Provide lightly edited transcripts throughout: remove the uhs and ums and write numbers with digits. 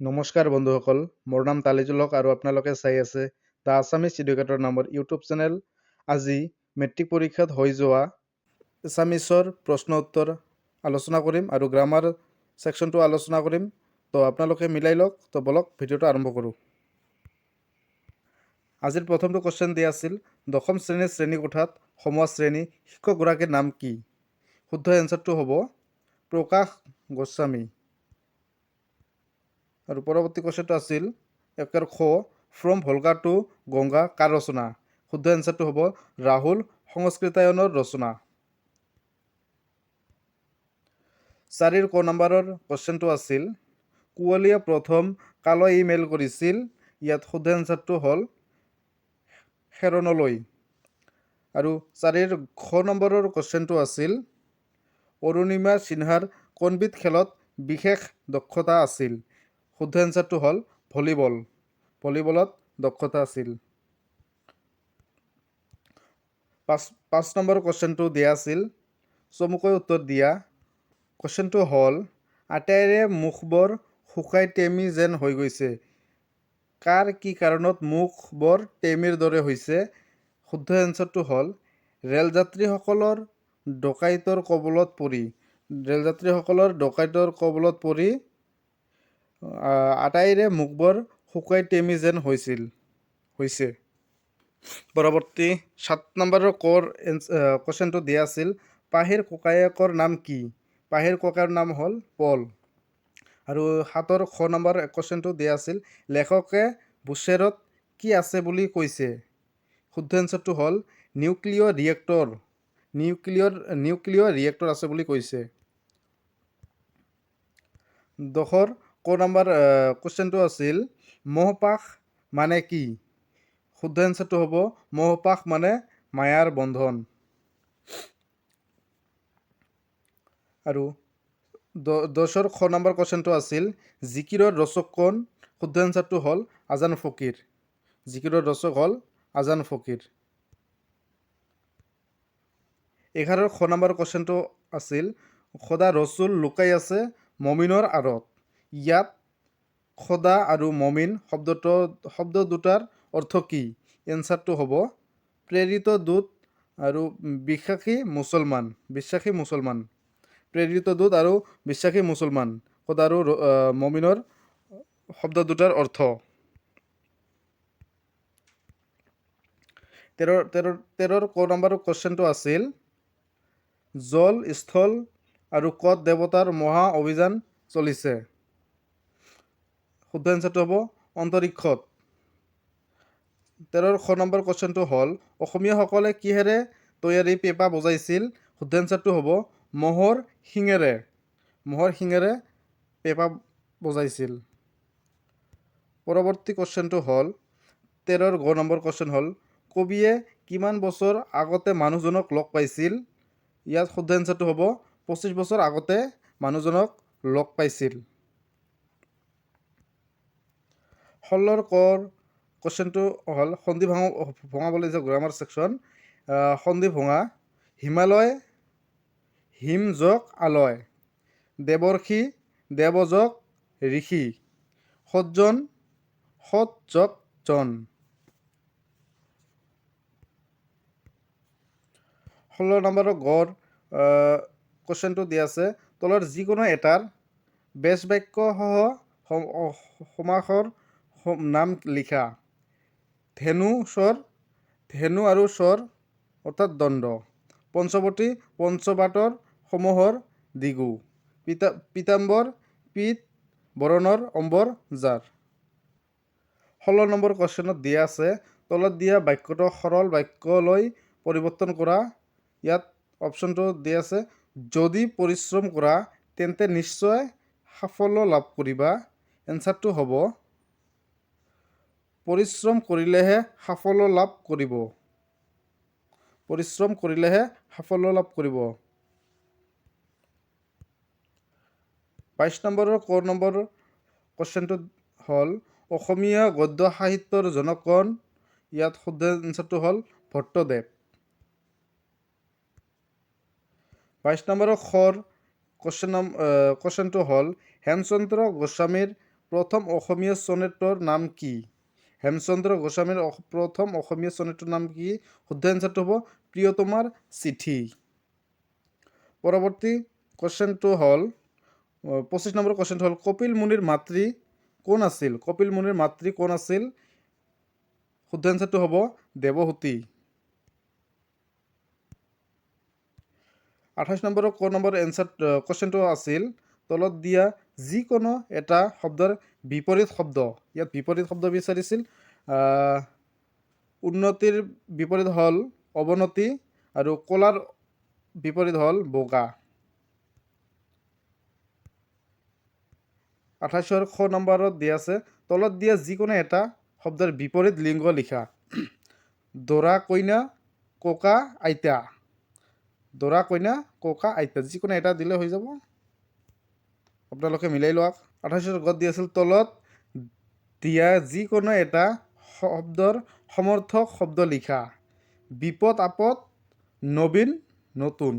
নমস্কাৰ বন্ধুসকল, মোৰ নাম তালিজুল হক আৰু আপোনালোকে চাই আছে the Assamese educator নামৰ ইউটিউব চেনেল। আজি মেট্ৰিক পৰীক্ষাত হৈ যোৱা এছামিছৰ প্ৰশ্ন উত্তৰ আলোচনা কৰিম আৰু গ্ৰামাৰ ছেকশ্যনটো আলোচনা কৰিম। তো আপোনালোকে মিলাই লওক। তো বলক, ভিডিঅ'টো আৰম্ভ কৰোঁ। আজিৰ প্ৰথমটো কুৱেশ্যন দিয়া আছিল, দশম শ্ৰেণীৰ শ্ৰেণীকোঠাত সোমোৱা শ্ৰেণী শিক্ষকগৰাকীৰ নাম কি? শুদ্ধ এনচাৰটো হ'ব প্ৰকাশ গোস্বামী। আৰু পৰৱৰ্তী কুৱেশ্যনটো আছিল একৰ খ, ফ্ৰম ভলগা টু গংগা কাৰ ৰচনা? শুদ্ধ এনচাৰটো হ'ব ৰাহুল সংস্কৃতায়নৰ ৰচনা। চাৰিৰ ক নম্বৰৰ কুৱেশ্যনটো আছিল, কুঁৱলীয়ে প্ৰথম কালৈ ইমেইল কৰিছিল? ইয়াত শুদ্ধ এনচাৰটো হ'ল খেৰণলৈ। আৰু চাৰিৰ খ নম্বৰৰ কুৱেশ্যনটো আছিল, অৰুণিমা সিনহাৰ কোনবিধ খেলত বিশেষ দক্ষতা আছিল? শুদ্ধ এনচাৰটো হ'ল ভলীবল। ভলীবলত দক্ষতা আছিল। পাঁচ নম্বৰ কুৱেশ্যনটো দিয়া আছিল, চমুকৈ উত্তৰ দিয়া। কুৱেশ্যনটো হ'ল, আটাইৰে মুখবোৰ শুকাই টেমি যেন হৈ গৈছে, কাৰ কি কাৰণত মুখবোৰ টেমিৰ দৰে হৈছে? শুদ্ধ এনচাৰটো হ'ল ৰেলযাত্ৰীসকলৰ ডকাইতৰ কবলত পৰি। ৰেলযাত্ৰীসকলৰ ডকাইতৰ কবলত পৰি আটাইৰে মুখবোৰ শুকাই টেমি যেন হৈছে। পৰৱৰ্তী সাত নম্বৰৰ কৰ কুৱেশ্যনটো দিয়া আছিল, পাহিৰ ককায়েকৰ নাম কি? পাহিৰ ককায়েকৰ নাম হ'ল পল। আৰু সাতৰ খ নম্বৰ কুৱেশ্যনটো দিয়া আছিল, লেখকে বুশ্বেৰত কি আছে বুলি কৈছে? শুদ্ধ এনচাৰটো হ'ল নিউক্লিয় ৰিয়েক্টৰ। নিউক্লিয় ৰিয়েক্টৰ আছে বুলি কৈছে। দহৰ ক নম্বৰ কুৱেশ্যনটো আছিল, মহপাশ মানে কি? শুদ্ধ এনচাৰটো হ'ব মহপাশ মানে মায়াৰ বন্ধন। আৰু দহৰ খ নম্বৰ কুৱেশ্যনটো আছিল, জিকিৰৰ ৰচক কোন? শুদ্ধ এনচাৰটো হ'ল আজান ফকীৰ। জিকিৰৰ ৰচক হ'ল আজান ফকীৰ। এঘাৰৰ খ নম্বৰ কুৱেশ্যনটো আছিল, খোদা ৰচুল লুকাই আছে মমিনৰ আঁৰত। ইয়াত খোদা আৰু মমিন শব্দ দুটাৰ অৰ্থ কি? এনচাৰটো হ'ব প্ৰেৰিত দূত আৰু বিশ্বাসী মুছলমান। বিশ্বাসী মুছলমান, প্ৰেৰিত দূত আৰু বিশ্বাসী মুছলমান, খোদা আৰু মমিনৰ শব্দ দুটাৰ অৰ্থ। তেৰৰ ক নম্বৰৰ কুৱেশ্যনটো আছিল, জল স্থল আৰু কত দেৱতাৰ মহা অভিযান চলিছে? শুদ্ধ এনচাৰটো হ'ব অন্তৰীক্ষত। তেৰৰ খ নম্বৰ কুৱেশ্যনটো হ'ল, অসমীয়াসকলে কিহেৰে তৈয়াৰী পেঁপা বজাইছিল? শুদ্ধ এনচাৰটো হ'ব ম'হৰ শিঙেৰে। ম'হৰ শিঙেৰে পেঁপা বজাইছিল। পৰৱৰ্তী কুৱেশ্যনটো হ'ল তেৰৰ গ নম্বৰ কুৱেশ্যন হ'ল, কবিয়ে কিমান বছৰ আগতে মানুহজনক লগ পাইছিল? ইয়াত শুদ্ধ এনচাৰটো হ'ব 25 বছৰ আগতে মানুহজনক লগ পাইছিল। ষোল্লৰ কৰ কুৱেশ্যনটো হ'ল সন্ধি ভঙাবলৈ যে গ্ৰামাৰ ছেকশ্যন, সন্ধি ভঙা, হিমালয় হিমজক আলয়, দেৱৰ্ষি দেৱজক ঋষি, সজ্জন সৎজক জন। ষোল্ল নম্বৰৰ গড় কুৱেশ্যনটো দিয়া আছে, তলৰ যিকোনো এটাৰ বেশবাক্যসহ সমাসৰ নাম লিখা। ধেনু স্বৰ, ধেনু আৰু স্বৰ অৰ্থাৎ দণ্ড। পঞ্চৱতী পঞ্চবাটৰ সমূহৰ দিগু। পীতাম্বৰ পীত বৰণৰ অম্বৰ যাৰ। ষোল্ল নম্বৰ কুৱেশ্যনত দিয়া আছে, তলত দিয়া বাক্যটো সৰল বাক্যলৈ পৰিৱৰ্তন কৰা। ইয়াত অপশ্যনটো দিয়া আছে, যদি পৰিশ্ৰম কৰা তেন্তে নিশ্চয় সাফল্য লাভ কৰিবা। এনচাৰটো হ'ব পৰিশ্ৰম কৰিলেহে সাফল্য লাভ কৰিব। পৰিশ্ৰম কৰিলেহে সাফল্য লাভ কৰিব। 22 নম্বৰৰ ক নম্বৰ কুৱেশ্যনটো হ'ল, অসমীয়া গদ্য সাহিত্যৰ জনক কোন? ইয়াত শুদ্ধ এনচাৰটো হ'ল ভট্টদেৱ। 22 নম্বৰৰ খৰ কুৱেশ্যনটো হ'ল, হেমচন্দ্ৰ গোস্বামীৰ প্ৰথম অসমীয়া চনেটৰ নাম কি? হেমচন্দ্ৰ গোস্বামীৰ প্ৰথম অসমীয়া চনেটৰ নাম কি? শুদ্ধ এনচাৰটো হ'ব প্ৰিয়তমাৰ চিঠি। পৰৱৰ্তী কুৱেশ্যনটো হ'ল 25 নম্বৰ কুৱেশ্যনটো হ'ল, কপিল মুনিৰ মাতৃ কোন আছিল? কপিল মুনিৰ মাতৃ কোন আছিল? শুদ্ধ এনচাৰটো হ'ব দেৱহূতি। 28 নম্বৰৰ ক নম্বৰ এনচাৰ কুৱেশ্যনটো আছিল, তলত দিয়া যিকোনো এটা শব্দৰ বিপৰীত শব্দ। ইয়াত বিপৰীত শব্দ বিচাৰিছিল। উন্নতিৰ বিপৰীত হ'ল অৱনতি আৰু ক'লাৰ বিপৰীত হ'ল বগা। 28ৰ খ নম্বৰত দিয়া আছে, তলত দিয়া যিকোনো এটা শব্দৰ বিপৰীত লিংগ লিখা। দৰা কইনা, ককা আইতা। দৰা কইনা, ককা আইতা, যিকোনো এটা দিলে হৈ যাব, আপোনালোকে মিলাই লওক। 28ৰ গত দি আছিল, তলত দিয়া যিকোনো এটা শব্দৰ সমৰ্থক শব্দ লিখা। বিপদ আপদ, নবীন নতুন।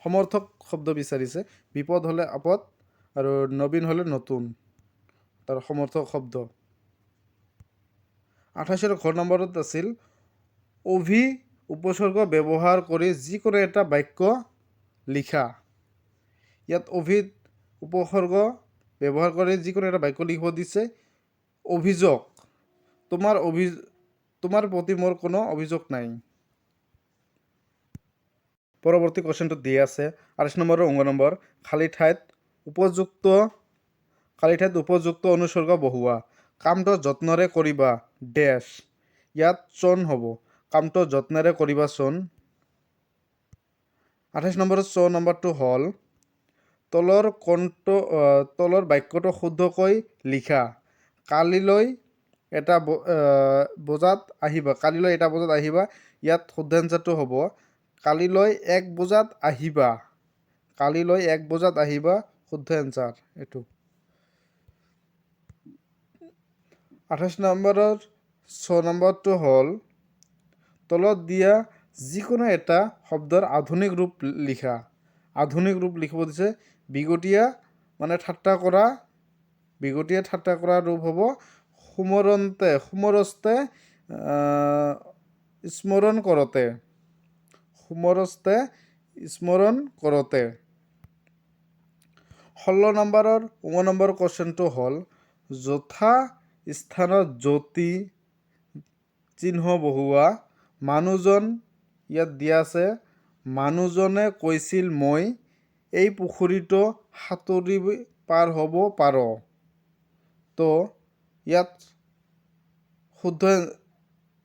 সমৰ্থক শব্দ বিচাৰিছে। বিপদ হ'লে আপদ আৰু নবীন হ'লে নতুন, তাৰ সমৰ্থক শব্দ। 28ৰ ঘ নম্বৰত আছিল, অভি উপসৰ্গ ব্যৱহাৰ কৰি যিকোনো এটা বাক্য লিখা। ইয়াত অভি উপসৰ্গ ব্যৱহাৰ কৰি যিকোনো এটা বাক্য লিখিব দিছে। অভিযোগ, তোমাৰ প্ৰতি মোৰ কোনো অভিযোগ নাই। পৰৱৰ্তী কুৱেশ্যনটো দিয়া আছে, 28 নম্বৰৰ অংগ নম্বৰ, খালী ঠাইত উপযুক্ত অনুসৰ্গ বহুওৱা। কামটো যত্নৰে কৰিবা ডেছ। ইয়াত চন হ'ব। কামটো যত্নেৰে কৰিবা চোন। 28 নম্বৰৰ চ নম্বৰটো হ'ল, তলৰ বাক্যটো শুদ্ধকৈ লিখা। কালিলৈ এটা বজাত আহিবা। কালিলৈ এটা বজাত আহিবা। ইয়াত শুদ্ধ এনচাৰটো হ'ব কালিলৈ 1 বজাত আহিবা। কালিলৈ 1 বজাত আহিবা, শুদ্ধ এনচাৰ এইটো। 28 নম্বৰৰ ছ নম্বৰটো হ'ল, তলত দিয়া যিকোনো এটা শব্দৰ আধুনিক ৰূপ লিখা। আধুনিক ৰূপ লিখিব দিছে। বিগতীয়া মানে ঠাট্টা কৰা, বিগতীয়া ঠাট্টা কৰা ৰূপ হ'ব সুমৰন্তে, সুমৰস্তে স্মৰণ কৰোঁতে, সুমৰস্তে স্মৰণ কৰোঁতে। 16 নম্বৰৰ ঙ নম্বৰ কুৱেশ্যনটো হ'ল, যথা স্থানত জ্যোতি চিহ্ন বহুওৱা। মানুহজন, ইয়াত দিয়া আছে, মানুহজনে কৈছিল মই এই পুখুৰীটো সাঁতুৰি পাৰ হ'ব পাৰোঁ। তো ইয়াত শুদ্ধ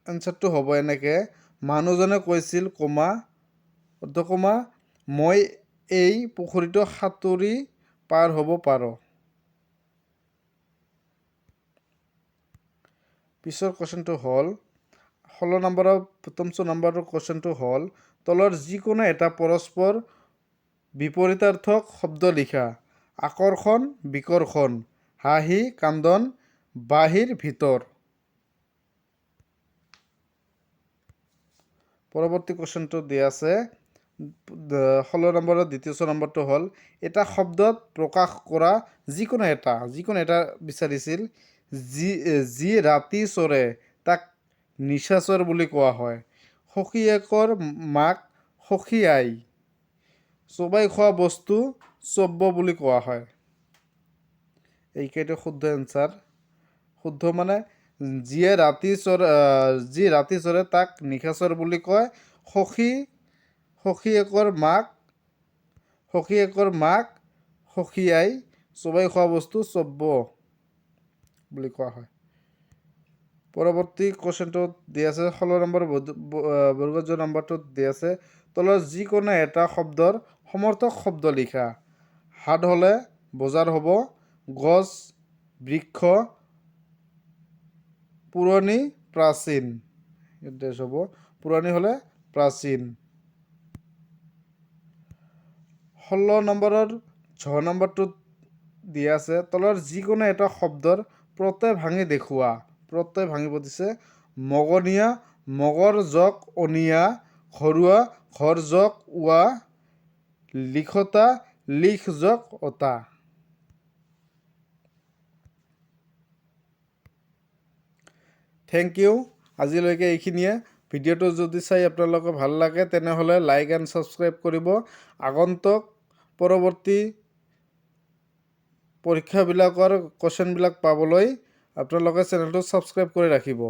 এনচাৰটো হ'ব এনেকে, মানুহজনে কৈছিল কমা অৰ্ধকমা মই এই পুখুৰীটো সাঁতুৰি পাৰ হ'ব পাৰোঁ। পিছৰ কুৱেশ্যনটো হ'ল 16 নম্বৰৰ প্ৰথম ছ নম্বৰৰ কুৱেশ্যনটো হ'ল, তলৰ যিকোনো এটা পৰস্পৰ বিপৰীতাৰ্থক শব্দ লিখা। আকৰ্ষণ বিকৰ্ষণ, হাঁহি কান্দন, বাহিৰ ভিতৰ। পৰৱৰ্তী কুৱেশ্যনটো দিয়া আছে 16 নম্বৰৰ দ্বিতীয় ছ নম্বৰটো হ'ল, এটা শব্দত প্ৰকাশ কৰা যিকোনো এটা বিচাৰিছিল। যি ৰাতি চৰে তাক নিশাচৰ বুলি কোৱা হয়। সখীয়েকৰ মাক সখী আই। চোবাই খোৱা বস্তু চব্য বুলি কোৱা হয়। এইকেইটা শুদ্ধ এনচাৰ। শুদ্ধ মানে যিয়ে ৰাতি চৰে, যি ৰাতি চৰে তাক নিশাচৰ বুলি কয়। সখীয়েকৰ মাক সখী আই, চোবাই খোৱা বস্তু চব্য বুলি কোৱা হয়। পৰৱৰ্তী কুৱেশ্যনটোত দিয়া আছে 16 নম্বৰ বৰ্গযোৰ নম্বৰটোত দিয়া আছে, তলৰ যিকোনো এটা শব্দৰ সমৰ্থক শব্দ লিখা। হাট হ'লে বজাৰ হ'ব, গছ বৃক্ষ, পুৰণি প্ৰাচীন। ডেছ হ'ব পুৰণি হ'লে প্ৰাচীন। 16 নম্বৰৰ ঝ নম্বৰটোত দিয়া আছে, তলৰ যিকোনো এটা শব্দৰ প্ৰত্যয় ভাঙি দেখুওৱা। প্ৰত্যয় ভাঙিব দিছে। মগনীয়া মগৰ জক অনিয়া, ঘৰুৱা ঘৰ জক ৱা, লিখতা লিখ জক অতা। Thank you. আজিলৈকে এইখিনিয়ে। ভিডিঅ'টো যদি চাই আপোনালোকে ভাল লাগে, তেনেহ'লে লাইক এণ্ড ছাবস্ক্ৰাইব কৰিব। আগন্তুক পৰৱৰ্তী পৰীক্ষাবিলাকৰ কুৱেশ্যনবিলাক পাবলৈ আপোনালোকে চেনেলটো ছাবস্ক্ৰাইব কৰি ৰাখিব।